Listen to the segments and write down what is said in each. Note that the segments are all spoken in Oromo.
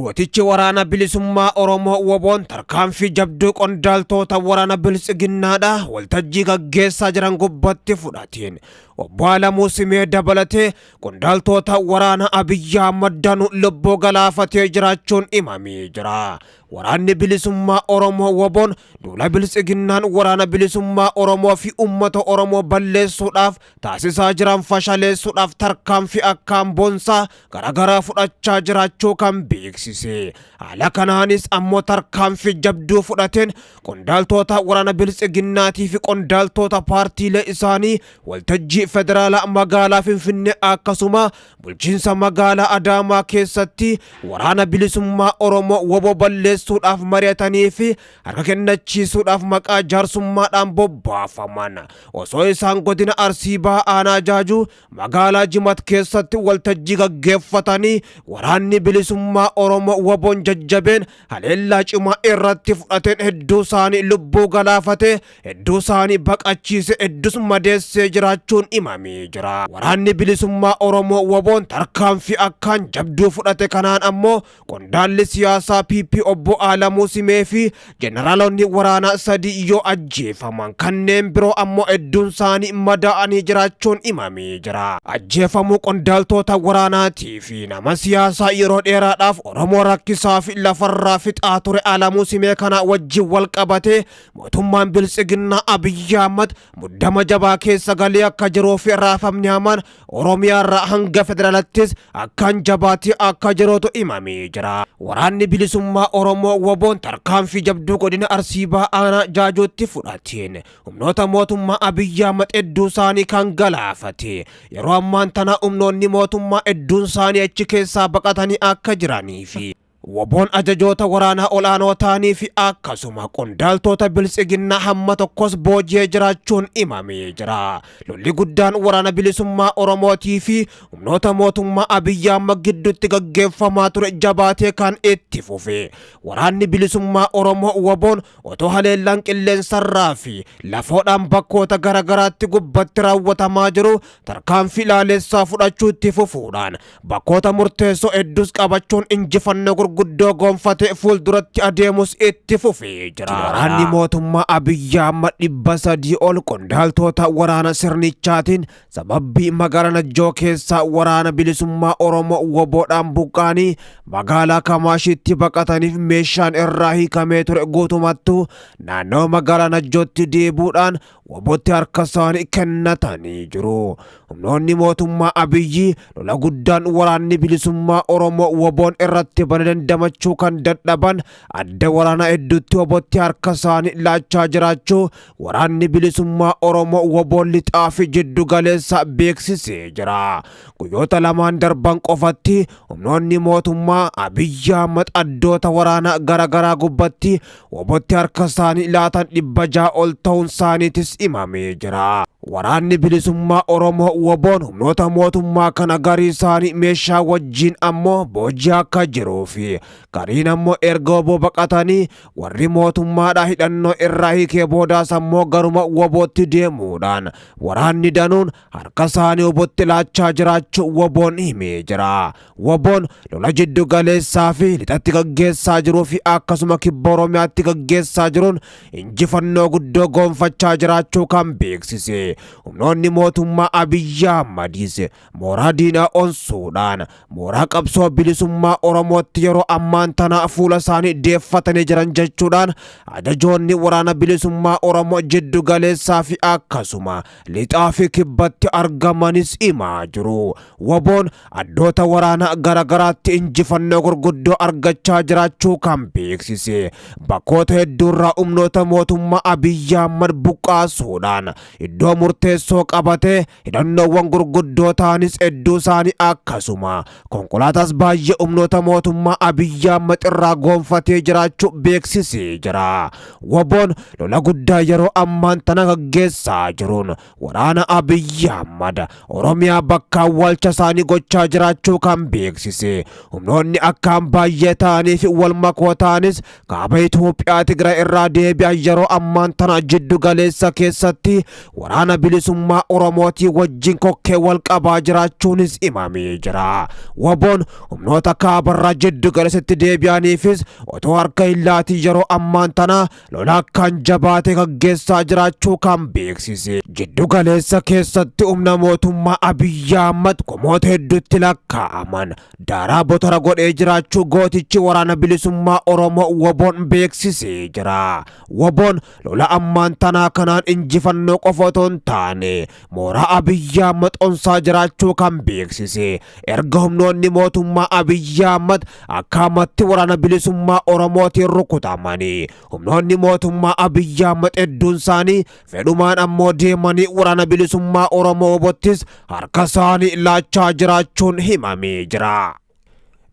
Gootichi waraana bilisummaa Oromoo WBOn tarkaanfii jabduu qondaaltoota waraana biltsiginnaadha waltajjii gaggeessaa jiran gubbatti fudhateen obbo Alamuu Simee dabalatee qondaaltoota waraana Abiyyi Ahmad danuu lubbuu galaafatee jiraachuun himamee jira. Waraanni bilisummaa Oromoo WBOn duula biltsiginnaan waraana bilisummaa Oromoo fi uummata Oromoo balleessuudhaaf taasisaa jiran fashaleessuudhaaf tarkaanfii akkaan boonsaa garaagaraa fudhachaa jiraachuu kan beeksise. Haala kanaanis ammoo tarkaanfii jabduu fudhateen qondaaltota waraana biltsiginnaatii fi qondaaltota paartiilee isaanii waltajjii federaalaa magaalaa Finfinnee akkasuma bulchiinsa magaalaa Adaamaa keessatti waraana bilisummaa Oromoo WBO balleessuudhaaf mari'atanii fi harka kennachiisuudhaaf maqaa jaarsummaadhaan bobbaafaman. Osoo isaan godina Arsii Bahaa Aanaa Jaajuu magaalaa Jimat keessatti waltajjii gaggeeffatanii waraanni bilisummaa Oromoo WBOn jajjabeen haleellaa cimaa irratti fudhateen hedduu isaanii lubbuu galaafate, hedduu isaanii baqachiise, hedduus madeessee jiraachuun himamee jira. Waraanni bilisummaa Oromoo WBOn tarkaanfii akkaan jabduu fudhate kanaan ammoo qondaalli siyaasaa PP obbo Alamuu Simee fi jeneraalonni waraanaa sadii yoo ajjeefaman kanneen biroo ammoo hedduun isaanii madaa'anii jiraachuun himamee jira. Ajjeefamuu qondaaltota waraanaatii fi nama siyaasaa yeroo dheeraadhaaf Oromoo rakkisaa fi lafarraa fixaa ture Alamuu Simee kana wajjin wal qabatee mootummaan biltsiginnaa Abiyyi Ahmad muddama jabaa keessa galee akka jiruu fi raafamni hamaan Oromiyaarraa hanga federaalattis akkaan jabaatii akka jirutu himamee jira. Waraanni bilisummaa Oromoo WBOn tarkaanfii jabduu godina Arsii Bahaa Aanaa Jaajuutti fudhateen humnoota mootummaa Abiyyi Ahmad hedduu isaanii kan galaafate. Yeroo ammaan tana humnoonni mootummaa hedduun isaanii achi keessaa baqatanii akka jiranii fi WBOn ajajoota waraanaa olaanoo ta'anii fi akkasuma qondaaltota biltsiginnaa hamma tokkos booji'ee jiraachuun himamee jira. Lolli guddaan waraana bilisummaa Oromootii fi humnoota mootummaa Abiyyi Ahmad gidduutti gaggeeffamaa ture jabaatee kan itti fufe. Waraanni bilisummaa Oromoo WBOn otoo haleellaan qilleensarraa fi lafoodhaan bakkoota garaagaraatti gubbatti raawwatamaa jiru tarkaanfii ilaalessaa fudhachuu itti fufuudhaan bakkoota murteessoo hedduus qabachuun injifannoo gurguddoo gonfatee fuulduratti adeemus itti fufee jira. Waraanni mootummaa Abiyyi Ahmad 300 ol qondaaltota waraana sirnichaatiin sababbii magaalaa Najjoo keessaa waraana bilisummaa Oromoo WBOdhaan buqqaanii magaalaa Kamaashiitti baqataniif meeshaan irraa hiikamee ture guutumattuu naannoo magaalaa Najjootti deebuudhaan WBOtti harka isaanii kennatanii jiru. Humnoonni mootummaa Abiyyi lola guddaan waraanni bilisummaa Oromoo WBOn irratti bane dandamachuu kan dadhaban adda waraanaa hedduutti WBOtti harka isaanii laachaa jiraachuu waraanni bilisummaa Oromoo WBOn lixaa fi jiddu galeessa beeksisee jira. Guyyoota lamaan darban qofatti humnoonni mootummaa Abiyyi Ahmad addoota waraanaa garaagaraa gubbatti WBOtti harka isaanii laatan 600 ol ta'uun isaaniitis himamee jira. Waraanni bilisummaa Oromoo WBOn humnoota mootummaa kana garii isaanii meeshaa wajjin ammoo boojii akka jiruu fi gariin ammoo erga WBO baqatanii warri mootummaadhaa hidhannoo irraa hiikee boodaas ammoo garuma WBOtti deemuudhaan waraanni danuun harka isaanii WBOtti laachaa jiraachuu WBOn himee jira. WBOn lola jiddu galeessaa fi lixatti gaggeessaa jiruu fi akkasuma kibba Oromiyaatti gaggeessaa jiruun injifannoo guddoo gonfachaa jiraachuu kan beeksise. Humnoonni mootummaa Abiyyi Ahmadiis mooraa diinaa onsuudhaan mooraa qabsoo bilisummaa Oromootti yeroo ammaan tana fuula isaanii deeffatanii jiran jechuudhaan ajajoonni waraana bilisummaa Oromoo jiddu galeessaa fi akkasuma lixaa fi kibbatti argamanis himaa jiru. WBOn addoota waraanaa garaagaraatti injifannoo gurguddoo argachaa jiraachuu kan beeksise. Bakkoota hedduurraa humnoota mootummaa Abiyyi Ahmad buqqaasuudhaan iddoo murteessoo qabatee hidhannoowwan gurguddoo ta'anis hedduu isaanii akkasuma konkolaataas baay'ee humnoota mootummaa Abiyyi Ahmad irraa gonfatee jiraachuu beeksisee jira. WBOn lola guddaa yeroo ammaan tana gaggeessaa jiruun waraana Abiyyi Ahmad Oromiyaa bakka awwaalcha isaanii gochaa jiraachuu kan beeksise. Humnoonni akkaan baay'ee ta'anii fi wal makoo ta'anis kaaba Itoophiyaa Tigraay irraa deebi'an yeroo ammaan tana jiddu galeessa keessatti waraana Waraana Bilisummaa Oromootii wajjin kokkee wal qabaa jiraachuunis himamee jira. Waboon humnoota kaabarraa jiddu galeessatti deebi'aniifis otoo harka hin laatiin yeroo ammaan tana lola akkaan jabaatee gaggeessaa jiraachuu kan beeksise. Jiddu galeessa keessatti humna mootummaa Abiyyi Ahmad kumoota hedduutti lakkaa'aman daaraa botora godhee jiraachuu gootichi Waraana Bilisummaa Oromoo Waboon beeksisee jira. Waboon lola ammaan tanaa kanaan injifannoo qofa otoo hin taane mooraa Abiyyi Ahmad onsaa jiraachuu kan beeksise. Erga humnoonni mootummaa Abiyyi Ahmad akka amatti Waraana Bilisummaa Oromootiin rukutamanii humnoonni mootummaa Abiyyi Ahmad hedduun isaanii fedhumaan ammoo deemanii Waraana Bilisummaa Oromoo Wobottis harka isaanii laachaa jiraachuun himamee jira.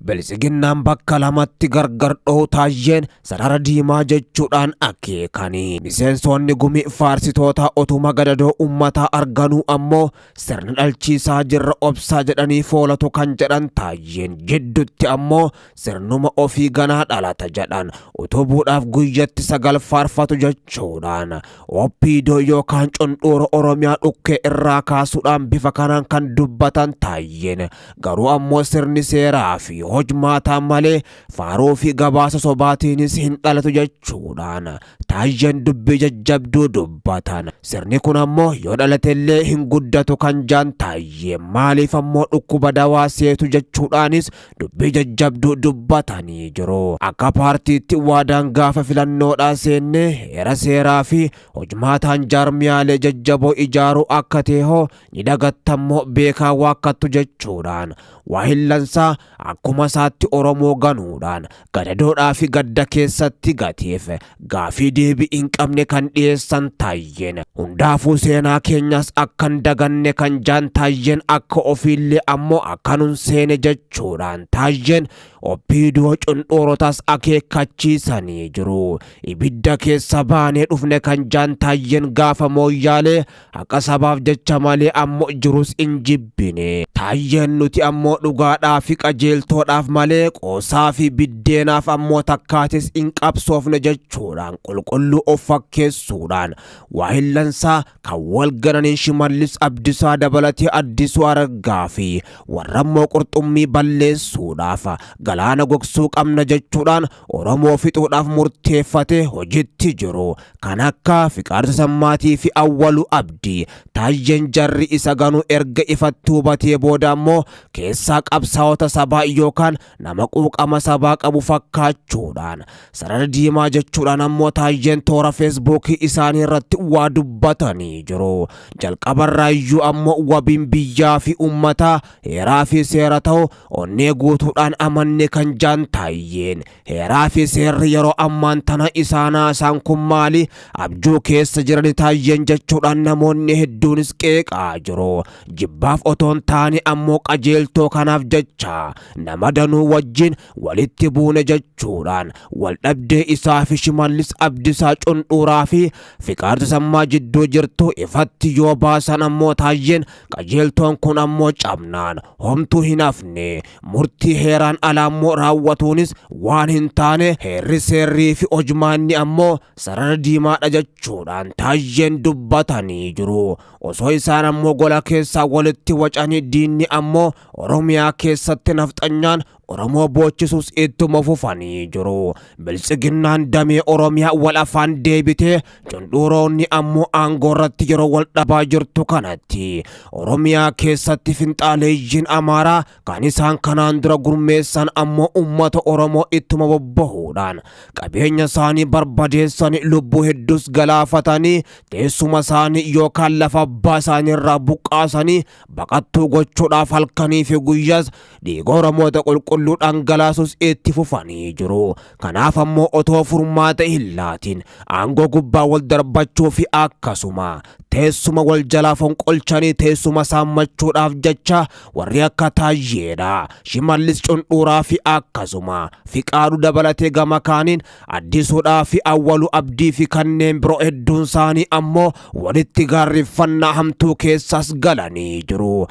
Biltsiginnaan bakka lamatti gargar dho'u Taayyeen sarara diimaa jechuudhaan akeekanii. Miseensonni gumii faarsitoota otuma gadadoo ummataa arganuu ammoo sirna dhalchiisaa jirra obsaa jedhanii foolatu kan jedhan Taayyeen, jiddutti ammoo sirnuma ofii ganaa dhalata jedhan utubuudhaaf guyyatti 9 faarfatu jechuudhaan OPDO yookaan cundhuura Oromiyaa dhukkee irraa kaasuudhaan bifa kanaan kan dubbatan Taayyeen, garuu ammoo sirni seeraa fi hojmaataa malee faaruu fi gabaasa sobaatiinis hin dhalatu jechuudhaan Taayyeen dubbii jajjabduu dubbatan. Sirni kun ammoo yoo dhalatellee hin guddatu kan jaan Taayyeen, maaliif ammoo dhukkuba dawaa seetu jechuudhaanis dubbii jajjabduu dubbatanii jiru. Akka paartiitti waadaan gaafa filannoodhaa seenne heera seeraa fi hojmaataan jaarmiyaalee jajjaboo ijaaruu akka ta'e ni dagattammoo beekaa waakkattu jechuudhaan waa hillansaa akkuma isaatti Oromoo ganuudhaan gadadoodhaa fi gadda keessatti gateef gaafii deebii hin qabne kan dhiyeessan Taayyeen, hundaafuu seenaa keenyas akkan daganne kan jaan Taayyeen, akka ofiillee ammoo akkanun seene jechuudhaan Taayyeen OPDO cundhuurotas akeekkachiisanii jiru. Ibidda keessa baanee dhufne kan jaan Taayyeen, gaafa Mooyyaalee haqa sabaaf jecha malee ammoo jirus hin jibbine. Taayyeen nuti ammoo dhugaadhaa fi qajeeltoodhaaf malee qoosaa fi biddeenaaf ammoo takkaatis hin qabsoofne jechuudhaan qulqulluu of fakkeessuudhaan waa hillansaa kan wal gananiin Shimallis Abdisaa dabalatee Addisuu Araggaa fi warra ammoo qurxummii balleessuudhaaf galaana gogsuu qabna jechuudhaan Oromoo fixuudhaaf murteeffate hojitti jiru kan akka Fiqaadu Tasammaatii fi Awwaluu Abdii, Taayyeen jarri isa ganuu erga ifatti hubatee booda ammoo keessaa qabsaa'ota sabaa yookaan nama quuqama sabaa qabu fakkaachuudhaan sarara diimaa jechuudhaan ammoo Taayyeen toora Feesbuukii isaanii irratti waa dubbatanii jiru. Jalqabarraayyuu ammoo wabiin biyyaa fi uummataa heeraa fi seera ta'u onnee guutuudhaan amanne kan jaan Taayyeen, heeraa fi seerri yeroo ammaan tana isaanaa isaan kun maali abjuu keessa jiran Taayyeen jechuudhaan namoonni hedduunis qeeqaa jiru. Jibbaaf otoon taane ammoo qajeeltoo kanaaf jecha nama danuu wajjin walitti buune jechuudhaan wal dhabdee isaa fi Shimallis Abdisaa cundhuuraa fi Fiqaadu Tasammaa jidduu jirtu ifatti yoo baasan ammoo Taayyeen qajeeltoon kun ammoo cabnaan homtuu hin hafne, murtii heeraan alaa ammoo raawwatuunis waan hin taane, heerri seerrii fi hojmaanni ammoo sarara diimaadha jechuudhaan Taayyeen dubbatanii jiru. Osoo isaan ammoo gola keessaa walitti wacanii diinni ammoo Oromiyaa keessatti nafxanyaan Oromoo boochisuus ittuma fufanii jiru. Biltsiginnaan damee Oromiyaa wal afaan deebitee cundhuuroonni ammoo aangoo irratti yeroo wal dhabaa jirtu kanatti Oromiyaa keessatti finxaaleeyyiin Amaaraa kan isaan kanaan dura gurmeessan ammoo uummata Oromoo ittuma bobbahuudhaan qabeenya isaanii barbadeessanii lubbuu hedduus galaafatanii teessuma isaanii yookaan lafa abbaa isaanii irraa buqqaasanii baqattuu gochuudhaaf halkanii fi guyyaas dhiiga Oromoota qulqulluu dhangalaasus itti fufanii jiru. Kanaaf ammoo otoo furmaata hin laatin aangoo gubbaa wal darbachuu fi akkasuma teessuma wal jalaa fonqolchanii teessuma saammachuudhaaf jecha warri akka Taayyeedha, Shimallis Cundhuuraa fi akkasuma Fiqaaduu dabalatee gama kaaniin Addisuudhaa fi Awwaluu Abdii fi kanneen biroo hedduun isaanii ammoo walitti gaarreeffannaa hamtuu keessaas galanii jiru.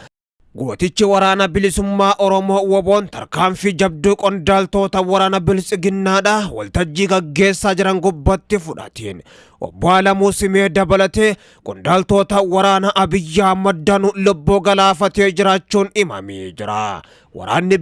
Gootichi waraana bilisummaa Oromoo WBOn tarkaanfii jabduu qondaaltoota waraana biltsiginnaadha waltajjii gaggeessaa jiran gubbatti fudhateen obbo Alamuu Simee dabalatee qondaaltoota waraana Abiyyi Ahmad danuu lubbuu galaafatee jiraachuun himamee jira. Waraanni